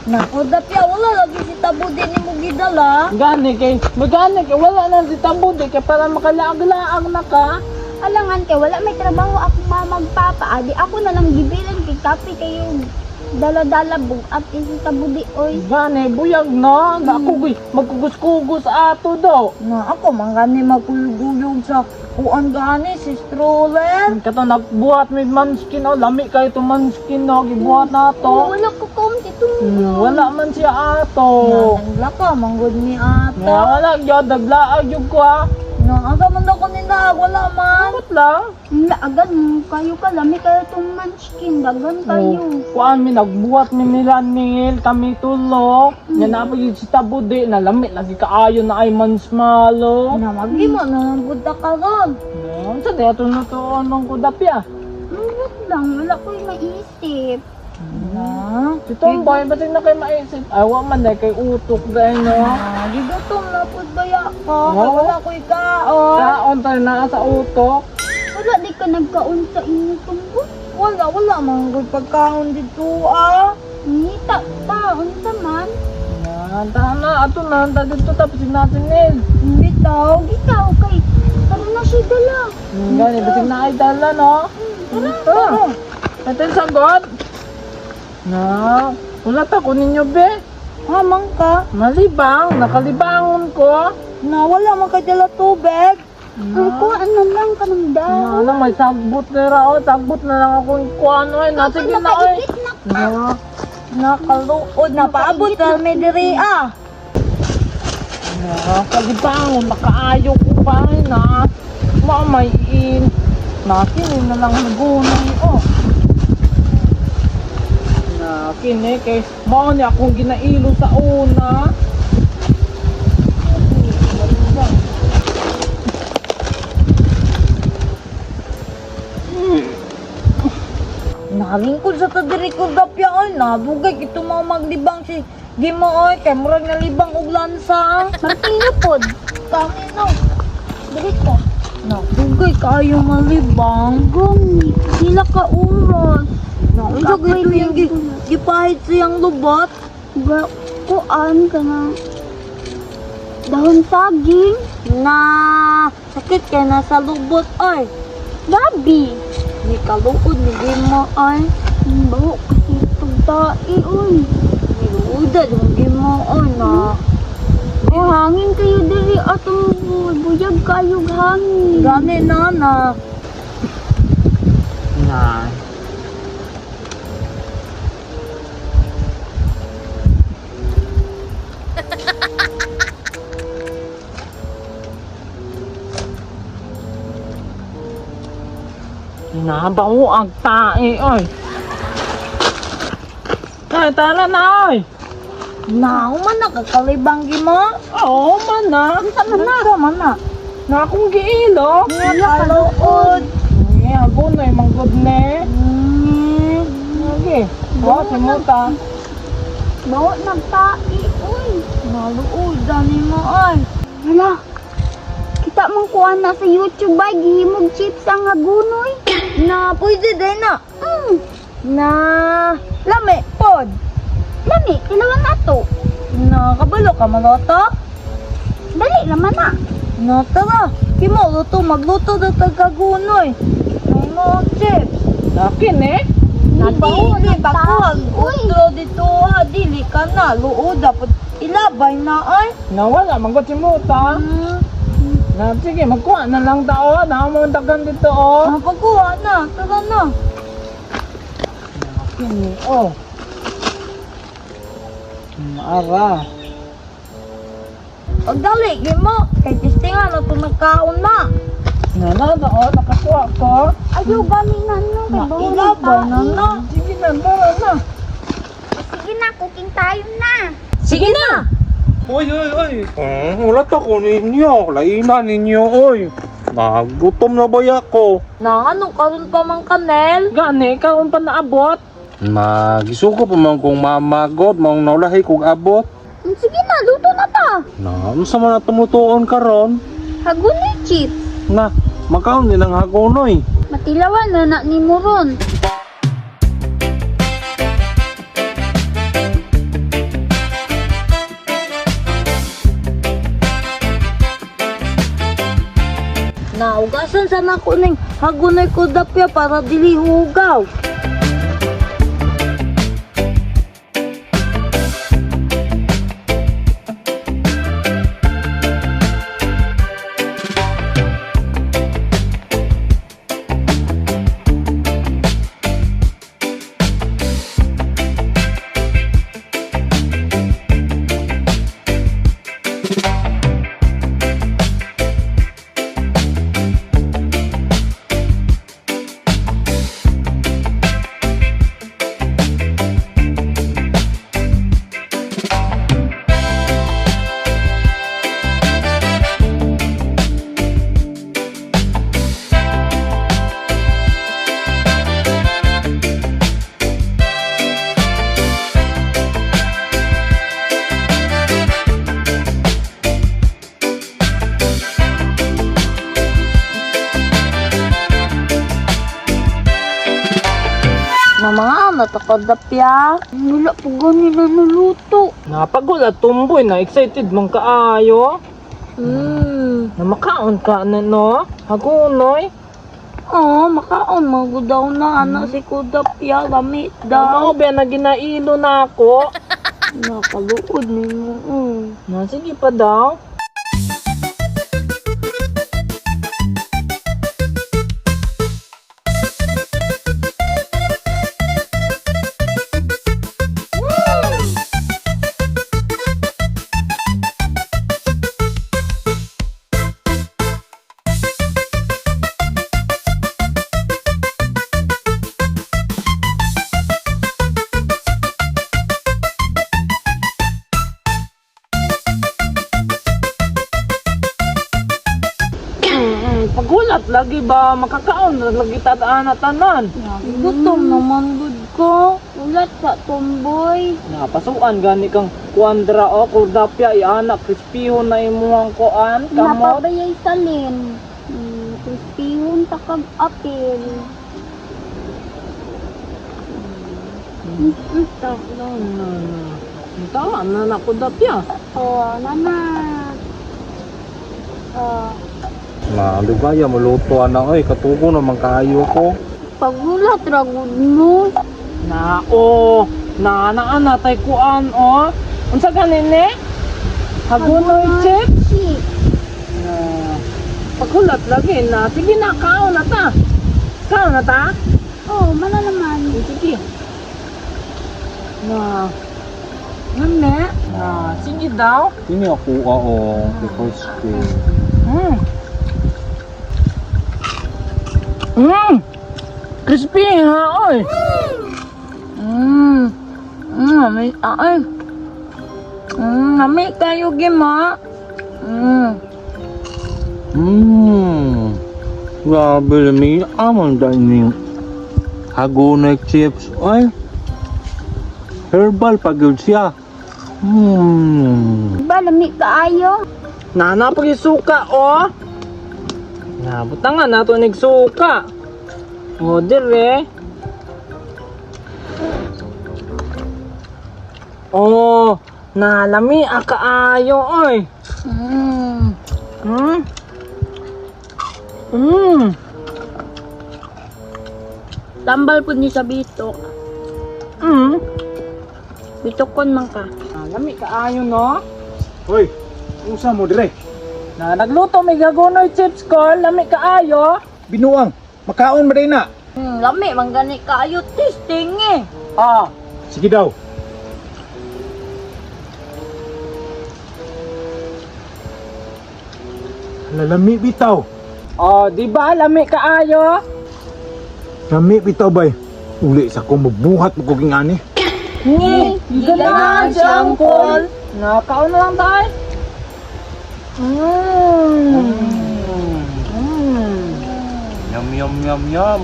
Nako, dapya, wala lagi si Tabudi ni mo gidala. Gani kay, magani kay wala na si Tabudi kay para makalaag-laag na ka. Alangan kay wala may trabaho ako mamagpapa. Adi ako na lang gibilan kay kape kayo dala-dala bugat si Tabudi oy. Gani buyag na, na ako gyud magkugos-kugos ato do. Na ako, man gani magkuyog sa kuan gani, si stroller. Kato nagbuhat may manskin oh, lami kay to manskin no, gibuhat na Oh, to. wala ko kom si Wala man siya ato. Na, naglaka, manggod ni ato. Nga wala gyud naglaag gyud ko ah. Na, asa man daw ko ninda, wala man. Ambot lang. Laagan kayo ka lami kayo tong munchkin dagan kayo. Oh, kuan mi nagbuhat mi nila nil kami tulo. Nya naa pa gyud si Tabudi na lami lagi kaayo na ay mansmalo. Na, maglima na lang gud ta karon. No, sa di ato na to anong kudapya. Ambot lang wala ko'y maisip. Na, Si Tomboy, ba't na kayo maisip? Ay, wa man dahil kay utok dahil no. na, gigutom na pud baya ko. Oo. Wala ko'y kaon. Kaon tayo na sa utok. Wala di ka nagkaon sa inyo tungkol. Wala, wala man gud pagkaon dito ah. Ngita ta unsa man? Yan, tama. Ato na, ta dito tapos natin nil. Bitaw. Ikaw kay tara na siya dala. Gani, basig na ay dala no? Tara. Tara. Ito yung sagot. Na, wala ta ko ninyo be. Hamang ka. Malibang, nakalibangon ko. Na, wala man kay dala tubig. Ang kuan na lang kanang Na, dahon. ano, may sagbot na ra, oh. Sagbot na lang ako yung kuan, oy. Na, sige na, oy. Makaigit na. Na, Nakaluod na paabot ka may diri ah. na, kalibangon, nakaayo ko pa, ay, na. Mamayin. Nakinin na lang nagunay, oh. Nakini, kay, mao ni akong ginailo sa una. Nakalingkod sa tadiri ko dapya oy, nabugay kito mga maglibang si Gimo oy, kay murag nalibang og lansa. Martilyo pod. Kami no. Dili ko. Nabugay kayo malibang. Gani, sila ka oras. Na unsa gito yung gipahid siyang lubot? Ga kuan ka na. Dahon saging, Na sakit kay nasa lubot oy. gabi. Ni kaluod ni Gimo oy. Ang baho kasi tugtae oy. Niluoda yung Gimo oy na. O hangin kayo diri atong buyag kayo hangin. Gani na na. Na. Nabaho ang tae, oy. Ay, tara na, oy. Na man nakakalibang Gimo. Oo, man na. Unsa man na? Unsa man na? Na akong giilo. Nakaluod. Eh, hagunoy, manggod ne. Sige. Oh, simuta. Baho nagtae oy. Naluod dani mo ay. Hala. Kita mong kuan na sa YouTube ay gihimog chips ang hagunoy. Na pwede din na. Na lami pod. Lami, tilawan na to. Na kabalo ka maloto? Dali naman na. Na tara. Kimo luto magluto da tagagunoy. Ay mo chips. Akin eh. Na dili pagkuhag utro dito ha dili ka na luod dapat ilabay na ay. Nawala, manggod simuta. Na, sige, magkuha na lang tao. Na, mo dagan dito, oh. Na pagkuha na tara na. Akin eh, oh. Ara. Pagdali gimo kay testingan na to nagkaon na. Na, na, na, oh, nakakuha ko. Ayaw gani na no kay Na baho ilabay na nagtae. na. Sige na, tara na. Sige na, cooking tayo na. Sige na. Oy, oy, oy. Wala ta ko ninyo. Lainan ninyo, oy. Nagutom na ba ako? Na anong karon pa man kanel? Gani, karon pa naabot. Magisuko pa man kong mamagod, maong naulahi kong abot. Sige na, luto na ta. Na, unsa man na tumutuon karon? Hagunoy chips. Na, makaon din ang hagonoy. Matilawan na na ni mo ron. Hugasan sa nako ning hagunoy ko dapya para dili hugaw. Na mga natakadapya. Wala pa gani na nuluto. Napagulat tumboy na excited man kaayo. Na makaon ka na no? Hagunoy. Oh, makaon magudaw na anak si Kudapya lami daw. Mao ba na ginailo na ako? Nakaluod nimo. Na sige pa daw. Pagulat lagi ba makakaon na lagi tataan na tanan. Gutom naman gud ko. Ulat sa tumboy. Napasuan gani kang kuandra o kurdapya iana crispyhon na imuhang kuan kamot. Napabayay salin. Crispyhon ta kag apel. No, no, no. Tawa na na kudapya. Oh, nana. Oh, Na, lugaya muluto ana oy, katugo naman kaayo ko. pagulat ra gud mo. Na o na na ana tay kuan o. Unsa gani ni? Hagunoy chips. Chips. Na paghulat lagi na sige na kaon na ta. Kaon na ta? Oh, mana naman. Sige. Na Mami, na sige daw. Kini ako o because eh, Crispy ha, oy. Mami, ay. Mami kayo gima. Grabe lami amon dahil ni Hagunoy chips oy. Herbal pag yun siya. Ba lami kaayo? Nana pag suka oh. Nabutangan nato nig suka. O dire. Oh, nalami akaayo oy. Tambal pud ni sa bitok. Bitokon man ka. Lami kaayo no. Hoy, unsa mo dire? Na nagluto may gagonoy chips ko, lami kaayo. Binuang, makaon ba na? Lami man gani kaayo testing eh. Ah, Sige daw. Lalami bitaw. Oh, di ba lami kaayo? Lami bitaw bay. Uli sa ko mabuhat mo kog ingani. Ni, ganahan si Uncle. Nakaon na lang tayo. Yum yum yum yum.